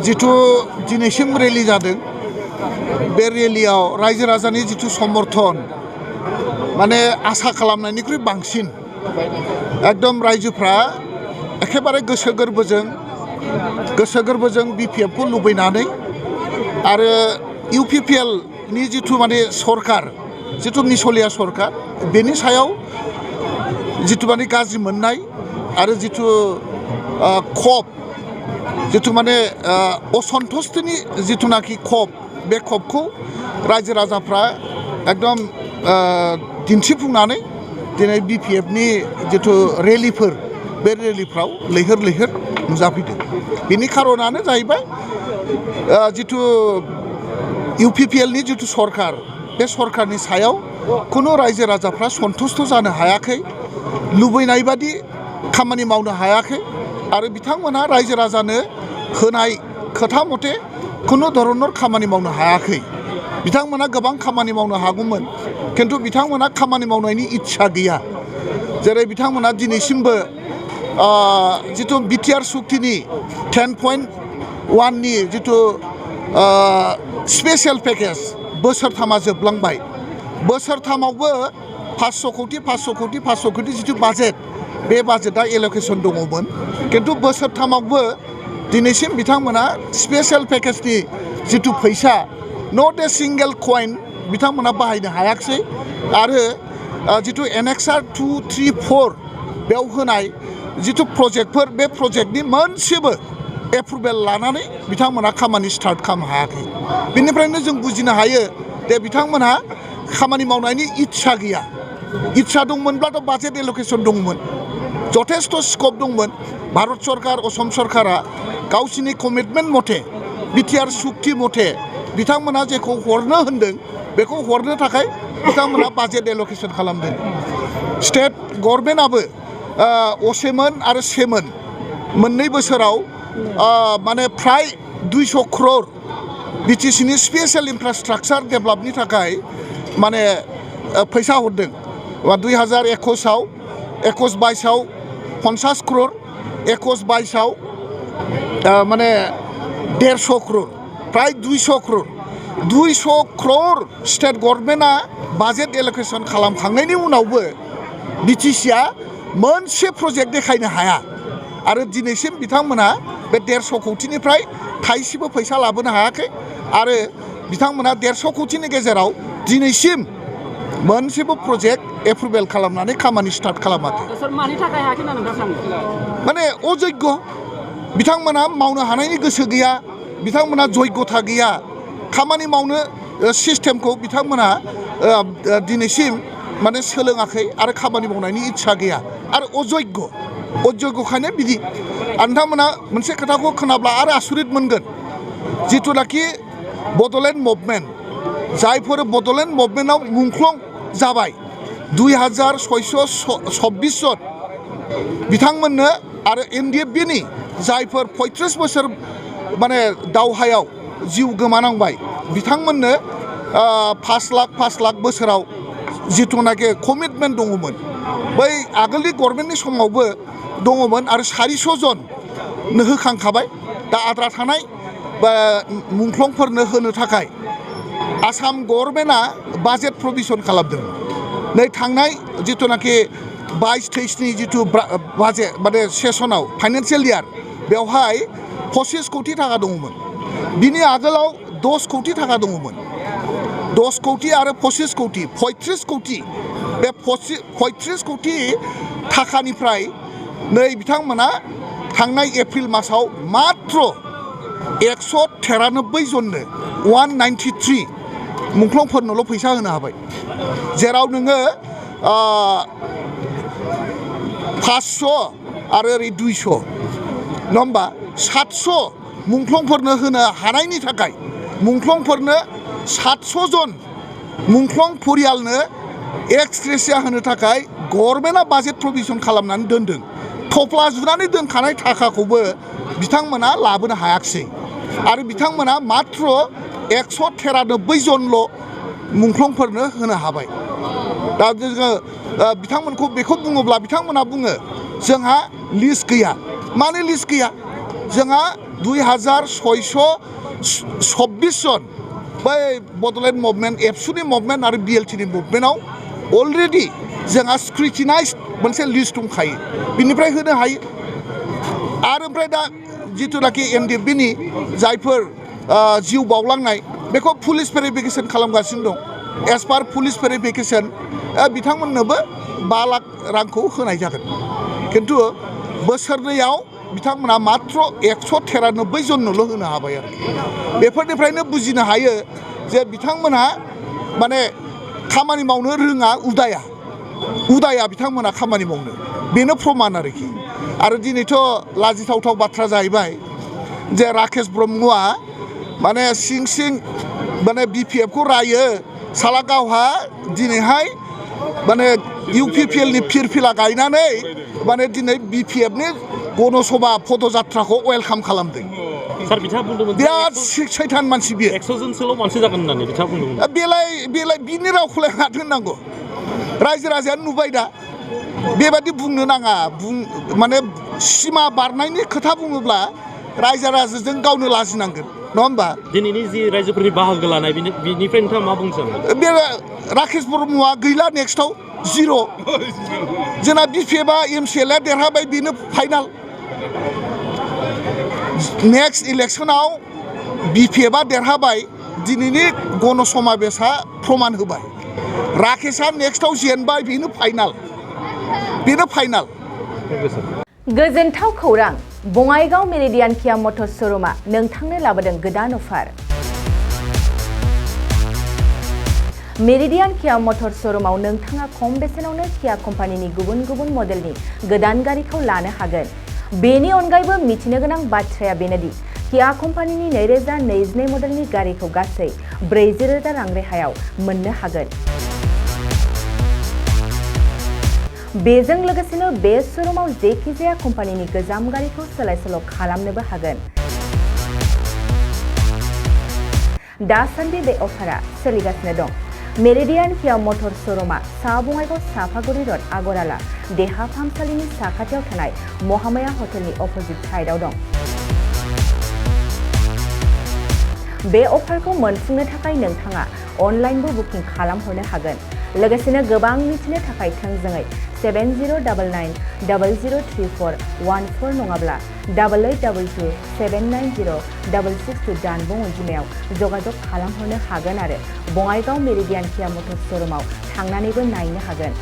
जिथु दिनैसिम रेलि जादों बे रेलियाव रायजो राजानि जिथु समर्थन माने आसा खालामनायनिख्रुइ बांसिन एकदम रायजोफ्रा एखेबारे गोसो गोरबोजों बिपिएफखौ लुबैनानै आरो इउपिपिएल नि जिथु माने सरकार जिथु मिसलिया सरकार बेनि सायाव जिथु माने गाज्रि मोननाय आरो जिथु खब जिथु माने असन्तुष्टिनि जिथुनाखि खब बे खबखौ रायजो राजाफ्रा एकदम दिन्थिफुंनानै दिनै बिपिएफनि जिथु रेलिफोर बे रेलिफ्राव लैहोर नुजाफैदों बेनि खारनानो जाहैबाय जिथु इउपिपिएलनि जिथु सरकार बे सरकारनि सायाव खुनु रायजो राजाफ्रा सन्तुष्ट जानो हायाखै लुबैनाय बादि खामानि मावनो हायाखै आरो बिथांमोना रायजो राजानो होनाय खोथा मथे खुनु धरनर खामानि मावनो हायाखै बिथांमोना गोबां खामानि मावनो हागौमोन किन्तु बिथांमोना खामानि मावनायनि इच्छा गैया जेरै बिथांमोना दिनैसिमबो जिथु बिटिआर सुक्तिनि 10.1 नि जिथु स्पेशल पेकेज बोसोरथामा जोबलांबाय बोसोरथामावबो 500 कोटि जिथु बाजेट बे बाजेटआ एल'केसन दङमोन किन्तु बोसोरथामावबो दिनैसिम बिथांमोना स्पेशल पेकेजनि जिथु फैसा नट ए सिंगल कइन बिथांमोना बाहायनो हायाखिसै आरो जिथु एनेक्सार 2, 3, 4 बेयाव होनाय जिथु प्रजेक्टफोर बे प्रजेक्टनि मोनसेबो एप्रुभेल लानानै बिथांमोना खामानि स्टार्ट खालामनो हायाखै बेनिफ्रायनो जों बुजिनो हायो दे बिथांमोनहा खामानि मावनायनि इच्छा गैया इच्छा दंमोनब्लाथ' बाजेट एल'केसन दंमोन जथेस्थ' स्कप दंमोन भारत सरकार असम सरकारा गावसिनि कमिटमेन्ट मथे बिटिआर सुक्ति मथे बिथांमोना जेखौ हरनो होनदों बेखौ हरनो थाखाय बिथांमोना बाजेट एल'केसन खालामदों स्टेट गभर्नमेन्टआबो असेमोन आरो सेमोन मोननै बोसोराव माने फ्राय 200 crore बिटिसिनि स्पेशल इनफ्रास्ट्राक्चार डेभेलपनि थाखाय माने फैसा हरदों 2021-22 50 crore 21-22 माने 150 crore फ्राय 200 crore स्टेट गभर्नमेन्टआ बाजेट एल'केसन खालामखांनायनि उनावबो बिटिसिआ मोनसे प्रजेक्ट देखायनो हाया आरो दिनैसिम बिथांमोना बे 150 कोटिनिफ्राय थाइसेबो फैसा लाबोनो हायाखै आरो बिथांमोना 150 कोटिनि गेजेराव दिनैसिम मोनसेबो प्रजेक्ट एप्रुभेल खालामनानै खामानि स्टार्ट खालामाखै मानि थाखाय हायाखै ना नोंथां माने अजग्य बिथांमोना मावनो हानायनि गोसो गैया बिथांमोना जग्यता गैया खामानि मावनो सिस्टेमखौ बिथांमोना दिनैसिम माने सोलोङाखै आरो खामानि मावनायनि इच्छा गैया आरो अजग्यखायनो बिदि नोंथांमोना मोनसे खोथाखौ खोनाब्ला आरो आसुरित मोनगोन जिथुनाखि बड'लेण्ड मुभमेन्ट जायफोर बड'लेण्ड मुभमेन्टआव मुंख्लं जाबाय 2626 जन बिथांमोननो आरो एनडिएफबिनि जायफोर 35 बोसोर माने दावहायाव जिउ गोमानांबाय बिथांमोननो 5 लाख बोसोराव जिथुनाखि कमिटमेन्ट दङमोन बै आगोलनि गभर्नमेन्टनि समावबो दङमोन आरो 400 जननो होखांखाबाय दा आद्रा थानाय मुंख्लंफोरनो होनो थाखाय आसाम गभर्नमेन्टआ बाजेट प्रभिजन खालामदों नै थांनाय जिथुनाखि 22-23 नि जिथु बाजेट माने सेसनाव फाइनान्सियेल इयार बेवहाय 25 कोटि थाखा दङमोन बिनि आगोलाव 10 कोटि थाखा दङमोन 10 कोटि आरो 25 कोटि 35 कोटि बे 35 कोटि थाखानिफ्राय नै बिथांमोना थांनाय एप्रिल मासाव मात्र 193 जननो 193 मुंख्लंफोरनोल' फैसा होनो हाबाय जेराव नोङो 500 आरो ओरै 200 नङा होमबा 700 मुंख्लंफोरनो होनो हानायनि थाखाय मुंख्लंफोरनो 700 जन मुंख्लं परियालनो एक्सग्रेसिया होनो थाखाय गभर्नमेन्टआ बाजेट प्रभिजन खालामनानै दोनदों थफ्ला जुनानै दोनखानाय थाखाखौबो बिथांमोना लाबोनो हायाखिसै आरो बिथांमोना मात्र 193 जनल' मुंख्लंफोरनो होनो हाबाय दा जोङो बिथांमोनखौ बेखौ बुङोब्ला बिथांमोना बुङो जोंहा लिस्ट गैया मानो लिस्ट गैया जोंहा 2626 जन बै बड'लेण्ड मुभमेन्ट एबसुनि मुभमेन्ट आरो बिएलटिनि मुभमेन्टआव अलरेडि जोंहा स्क्रुटिनाइज्ड मोनसे लिस्ट दंखायो बिनिफ्राय होनो हायो आरो ओमफ्राय दा जिथुनाखि एनडिएफबिनि जायफोर जिउ बावलांनाय बेखौ पुलिस भेरिफिकेसन खालामगासिनो दं एज पार पुलिस भेरिफिकेसन बिथांमोननोबो 5 लाख रांखौ होनाय जागोन खिन्थु बोसोरनैयाव बिथांमोना मात्र 193 जननोल' होनो हाबाय आरो बेफोरनिफ्रायनो बुजिनो हायो जे बिथांमोनहा माने खामानि मावनो रोङा उदाया बिथांमोना खामानि मावनो बेनो प्रमान आरोखि आरो दिनैथ' लाजिथावथाव बाथ्रा जाहैबाय जे राकेश ब्रह्मआ माने सिं माने बिपिएफखौ रायो साला गावहा दिनैहाय माने इउपिपिएलनि फिरफिला गायनानै माने दिनै बिपिएफनि गणसभा पदजात्राखौ वेलकाम खालामदों सार बिथाङा बुंदोंमोन बिराद सैथान मानसि बियो 100 जनसोल' मानसि जागोन होननानै बिथाङा बुंदोंमोन बेलाय बिनि रावखौलाय माथो होननांगौ रायजो राजायानो नुबाय दा बेबादि बुंनो नाङा माने सिमा बारनायनि खोथा बुङोब्ला रायजो राजाजों गावनो लाजिनांगोन नङा होमबा दिनैनि जि रायजोफोरनि बाहागो लानाय बिनिफ्राय नोंथाङा मा बुंनो सानो बे राकेश ब्रह्मआ गैला नेक्स्टआव जिर' जोंना बिपिएफआ एमसिएलआ देरहाबाय बेनो फाइनाल नेक्स्ट इलेक्सनाव बिपिएफआ देरहाबाय दिनैनि गणसमाबेशआ प्रमान होबाय राकेशआ नेक्स्टआव जेनबाय बेनो फाइनाल गोजोनथाव खौरां बङाइगाव मेरिडियान किया मटर्स श'रुमआ नोंथांनो लाबोदों गोदान अफार मेरिडियान किया मटर्स श'रुमआव नोंथाङा खम बेसेनावनो किया कम्पानिनि गुबुन मडेलनि गोदान गारिखौ लानो हागोन बेनि अनगायैबो मिथिनो गोनां बाथ्राया बेनोदि किया कम्पानिनि 2022 मडेलनि गारिखौ गासै 40,000 रां रेहायाव मोननो हागोन बेजों लोगोसेनो बे श'रुमाव जेखिजाया कम्पानिनि गोजाम गारिखौ सोलाय-सोल' खालामनोबो हागोन दासान्दि बे अफारा सोलिगासिनो दं मेरिडियान किया मटर्स श'रुमआ सा बङाइगाव साफागुरि र'ड आगराला देहा फाहामसालिनि साखाथियाव थानाय महामाया हटेलनि अपोजिट साइडआव दं बे अफारखौ मोनफुंनो थाखाय नोंथाङा अनलाइनबो बुकिं खालामहरनो हागोन लोगोसेनो गोबां मिथिनो थाखाय थोंजोङै 7099003414 नङाब्ला 8822790662 जानबुं अनजिमायाव जगाजग खालामहरनो हागोन आरो बङाइगाव मेरिडियान किया मटर्स श'रुमआव थांनानैबो नायनो हागोन